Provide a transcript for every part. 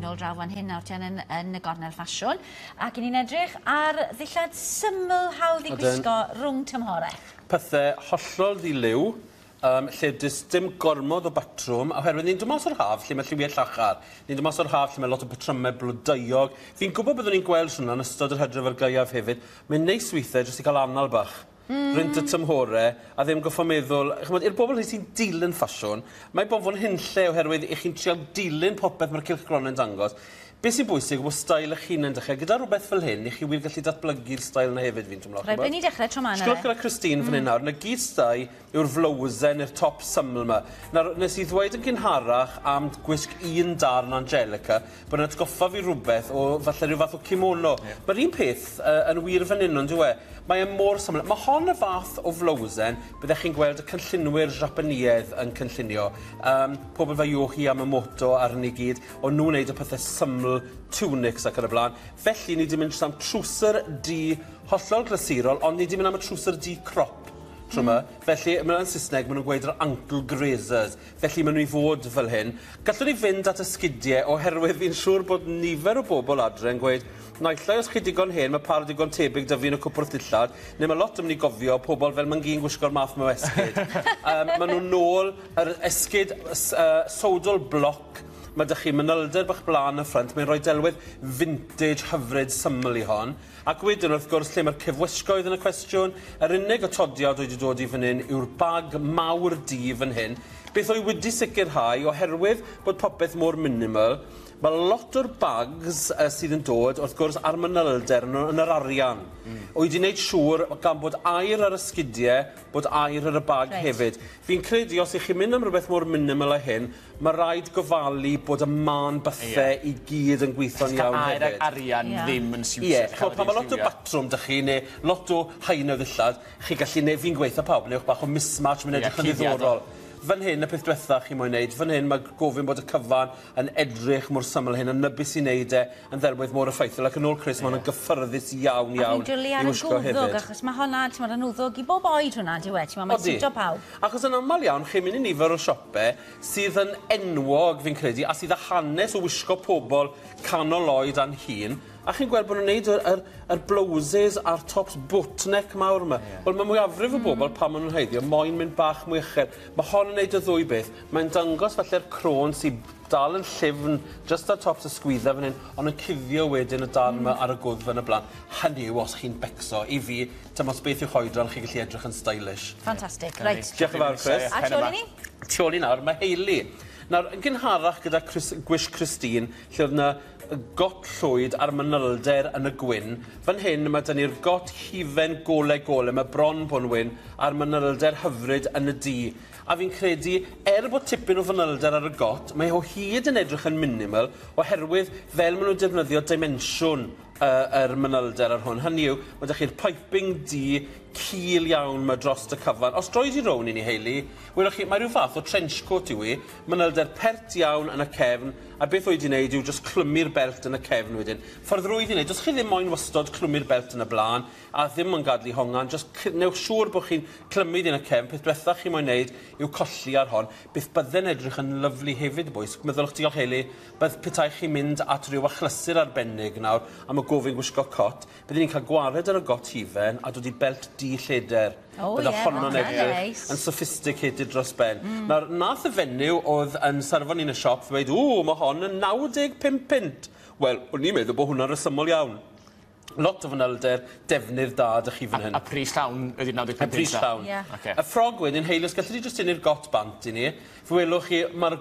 nôl draw fan hyn nawr ten yn, yn y gornel ffasiwn. Ac 'yn ni'n edrych ar ddillad syml hawdd i gwisgo rhwng tymhore. Pethe hollol ddi-liw, lle does dim gormod o batrwm, oherwydd ni'n dod mas o'r haf lle mae lliwiau llachar. Ni'n dod mas o'r haf lle mae lot o patrymau blodeuog. Fi'n gwybod byddwn ni'n gweld hwnna yn ystod yr hydref a'r gaeaf hefyd. Mae'n neis weithiau jyst i cael anal bach. Rhynt y tymhore, a ddim goffo meddwl, ch'mod, i'r bobl hynny sy'n dilyn ffasiwn, mae bobl yn hunlle oherwydd 'ych chi'n trial dilyn popeth mae'r cylchgronau'n dangos. Beth sy'n bwysig yw bod steil eich hunain 'da chi, a gyda rhywbeth fel hyn, 'ych chi wir gallu datblygu'r steil 'na hefyd, fi'n twmlo. Reit, be ni'n dechrau tro 'ma nawr? Sgwrs gyda Christine fan hyn nawr, 'na gyd stai yw'r flowsen neu'r top syml 'ma. Nawr, nes i ddweud yn gynharach am gwisg un darn Angelica, bod yn atgoffa fi rhywbeth o falle rhyw fath o kimono. Yeah. Mae'r un peth yn wir fan hyn, ond yw e? Mae e mor syml. Mae hon y fath o flowsen byddech chi'n gweld y cynllunwyr Japaneaidd yn cynllunio. Pobl fel Yohji Yamamoto ar hynny gyd, o'n nhw'n neud y pethau syml, tunics ac yn y blaen. Felly, ni 'di mynd jyst am trwser du hollol glasurol, ond ni 'di mynd am y trwser du crop tro 'ma. Felly, yn Saesneg, maen nhw'n gweud yr ankle grazers. Felly, maen nhw i fod fel hyn. Gallwn ni fynd at y sgidie, oherwydd fi'n siŵr bod nifer o bobl adre yn gweud, naill ai os chi digon hen, mae par digon tebyg 'da fi yn y cwpwrdd dillad, neu mae lot yn mynd i gofio pobl fel Mangi'n gwisgo'r math 'ma o esgid. Maen nhw'n nôl yr esgid sowdl bloc, mae 'da chi manylder bach blaen y ffrynt, mae'n rhoi delwedd vintage hyfryd syml i hon. Ac wedyn, wrth gwrs, lle mae'r cefwisgoedd yn y cwestiwn, yr unig atodiad wedi dod i fan hyn yw'r bag mawr du fan hyn. Beth o'i wedi sicrhau, oherwydd bod popeth mor minimal, mae lot o'r bags sydd yn dod, wrth gwrs, ar manylder yn, yn yr arian. O'i wedi wneud siŵr, gan bod aer ar y sgidiau, bod aer ar y bag hefyd. Fi'n credu, os ych chi'n mynd am rhywbeth mor minimal â hyn, mae rhaid gofalu bod y mân bythau i gyd yn gweithio'n iawn hefyd. Aer ac arian ddim yn siwtio. Ie, ch'mod pan ma' lot o batrwm 'da chi neu lot o haen o ddillad, chi gallu neu' fi'n gweutho pawb, newch bach o mismatch, mae'n edrych yn ddiddorol. Fan hyn, y peth dwetha chi moyn neud, fan hyn ma' gofyn bod y cyfan yn edrych mor syml hyn, a 'na beth sy'n neud e yn ddelwedd mor effeithiol, ac yn ôl Chris, ma' hwn yn gyffyrddus iawn, iawn i wisgo hefyd. A fi'n dwlu ar y gwddwg, achos ma' honna, t'mod, yn wddwg i bob oed hwnna, on'd yw e? T'mod, mae'n siwto pawb. Achos yn amal iawn, chi'n mynd i nifer o siope sydd yn enwog, fi'n credu, a sydd â hanes o wisgo pobl canol oed a'n hŷn, a chi'n gweld bod nhw'n neud yr, yr, yr blouses a'r tops boatneck mawr yma. Wel, mae mwyafrif o bobl, pan maen nhw'n heiddio, moyn mynd bach mwy uchel. Mae hon yn neud y ddwy beth. Mae'n dangos falle'r crôn sydd dal yn llyfn, jyst ar tops y sgwydda fan hyn, ond yn cuddio wedyn y darn yma ar y gwddf yn y blaen. Hynny yw, os chi'n becso, i fi, dim ots beth yw'ch oedran, chi'n gallu edrych yn stylish. Ffantastig, reit. Diolch yn fawr, Chris. A tu ôl i ni? Tu ôl i nawr, mae Hayley. Nawr, yn gynharach gyda Chris, gwisg Christine, lle oedd yna got llwyd a'r manylder yn y gwyn, fan hyn mae 'da ni'r got hufen gole gole, mae bron bod yn wyn, a'r manylder hyfryd yn y du. A fi'n credu, er bod tipyn o fanylder ar y got, mae o hyd yn edrych yn minimal, oherwydd fel maen nhw'n defnyddio dimensiwn yr manylder ar hwn. Hynny yw, mae 'da chi'r piping du cul iawn 'ma drost y cyfan. Os droi di rownd i ni, Hayley, welwch chi, mae rhyw fath o trench coat yw i, manylder pert iawn yn y cefn, a beth o'i 'di wneud yw jyst clymu'r belt yn y cefn wedyn. Ffordd rwydd i wneud, os chi ddim moyn wastod clymu'r belt yn y blaen, a ddim yn gadw i hongan, jyst newch siŵr bod chi'n clymu yn y cefn. Peth diwetha chi moyn wneud yw colli ar hon. Beth bydde'n edrych yn lyfli hefyd, boys, meddylwch, diolch Hayley, bydd petai chi'n mynd at ryw achlysur arbennig nawr am y gofyn gwisgo cot, byddwn ni'n cael gwared ar y got hufen a dod i belt du lleder. Oh, Bydde honno'n edrych yn sophisticated dros ben. Nawr, nath y fenyw oedd yn serfo ni yn y siop ddweud, ww, mae hon yn 95 punt. Wel, o'n i'n meddwl bod hwnna'n resymol iawn. Lot o fanylder, defnydd da 'da chi fan hyn. A pris llawn ydy'r 95 Y pris llawn. Yeah. Y ffrog wedyn, Hayley, os gallu di jyst tynnu'r got bant i ni, fe welwch chi, mae'r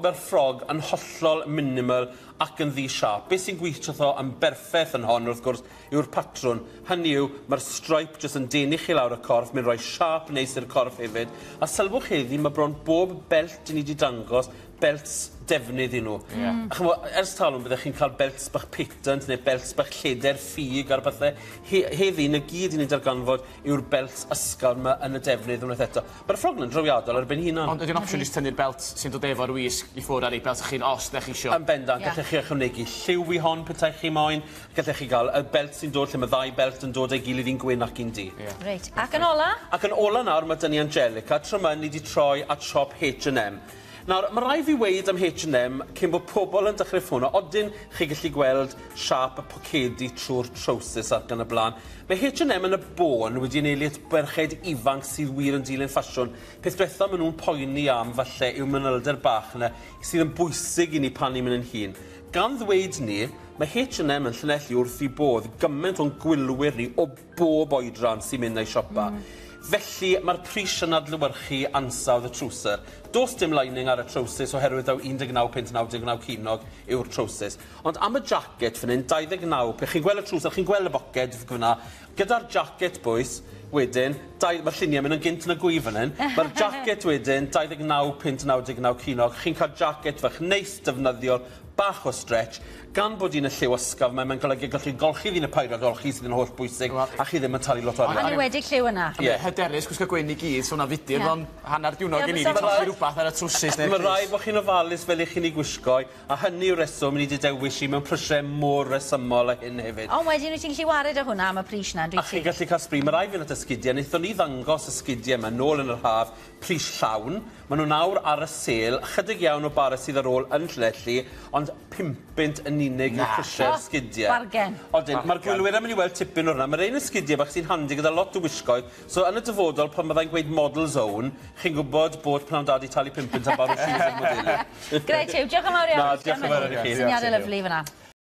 ma ffrog yn hollol minimal ac yn ddi-siâp. Beth sy'n gweithio tho yn berffaith yn hon, wrth gwrs, yw'r patrwn. Hynny yw, mae'r stripe jyst yn denu chi lawr y corff, mae'n rhoi siâp neis i'r corff hefyd. A sylwch heddi, mae bron bob belt i ni wedi dangos, belts defnydd i nhw. A ch'mo', ers talwm byddech chi'n cael belts bach patent neu belts bach lleder ffug ar bethe. Heddi, 'na gyd i ni'n darganfod yw'r belts ysgafn 'ma yn y defnydd unwaith eto. Ma'r ffrog 'na'n drawiadol ar ben hunan. Ond ydy'n opsiwn jyst tynnu'r belt sy'n dod efo'r wisg i ffwrdd ar ei belt chi'n os ydych chi isio? Yn bendant, gallech chi ychwanegu lliw i hon petai chi moyn. Gallech chi gael y belt sy'n dod lle mae ddau belt yn dod â'i gilydd, un gwyn ac un du. Reit, ac yn ola? Ac yn ola nawr mae 'da ni Angelica. Tro 'ma ni 'di troi at siop H&M. Nawr, mae rai fi weud am H&M, cyn bod pobl yn dechrau ffono, odyn chi gallu gweld siâp y pocedi trwy'r trowsus ac yn y blaen. Mae H&M yn y bôn wedi anelu at berched ifanc sydd wir yn dilyn ffasiwn. Peth diwetha maen nhw'n poeni am, falle, yw manylder bach yna sydd yn bwysig i ni pan ni'n mynd yn hŷn. Gan ddweud ni, mae H&M yn Llanelli wrth i bodd gymaint o'n gwylwyr ni o bob oedran sy'n mynd a'i siopa. Felly, mae'r pris yn adlewyrchu ansawdd y trwser. Does dim lining ar y trowsus oherwydd daw 19.99 ceiniog yw'r trowsus. Ond am y jacket fan hyn, 29, pe chi'n gweld y trwser, chi'n gweld y boced fyna, gyda'r jacket bwys, wedyn, mae'r lluniau mynd yn gynt yn y gwy fan hyn, mae'r jacket wedyn, 29.99 ceiniog, chi'n cael jacket fach neis, defnyddiol, bach o stretch, gan bod un y lliw ysgaf, mae'n golygu gallwch chi golchi ddyn y pair o golchi sydd yn holl bwysig, a chi ddim yn talu lot o arian. Yn enwedig lliw yna. Ie. Hyderus gwisgo gwyn i gyd, so hwnna fudur bron hanner diwrnod gen i, Ie, di torri rhywbeth ar y trwsus neu'r Mae rhaid bod chi'n ofalus fel i chi'n ei gwisgo, a hynny yw'r reswm ni wedi dewis i mewn prisiau mor resymol a hyn hefyd. Ond wedyn wyt ti'n gallu wared o hwnna am y pris na, A dwyt chi'n ti? gallu cael sbri. Mae rai fi at y sgidiau. Wnaethon ni ddangos y sgidiau yma nôl yn yr haf, pris llawn. Maen nhw nawr ar y sêl, chydig iawn o bara sydd ar ôl yn Llanelli, ond 5 bunt yn unig yw'r prisiau'r Oh, sgidiau. bargen. Odyn, mae'r gwylwyr yn mynd i weld tipyn o'r hwnna. Mae'r ein y sgidiau bach sy'n handi gyda lot o wisgoedd. So yn y dyfodol, pan byddai'n gweud model zone, chi'n gwybod bod pnawn da 'di talu 5 bunt am bar o shoes yn modelu. Grêt, Huw. Diolch yn fawr iawn. Na, diolch yn fawr i chi. Syniadau lyfli fyna.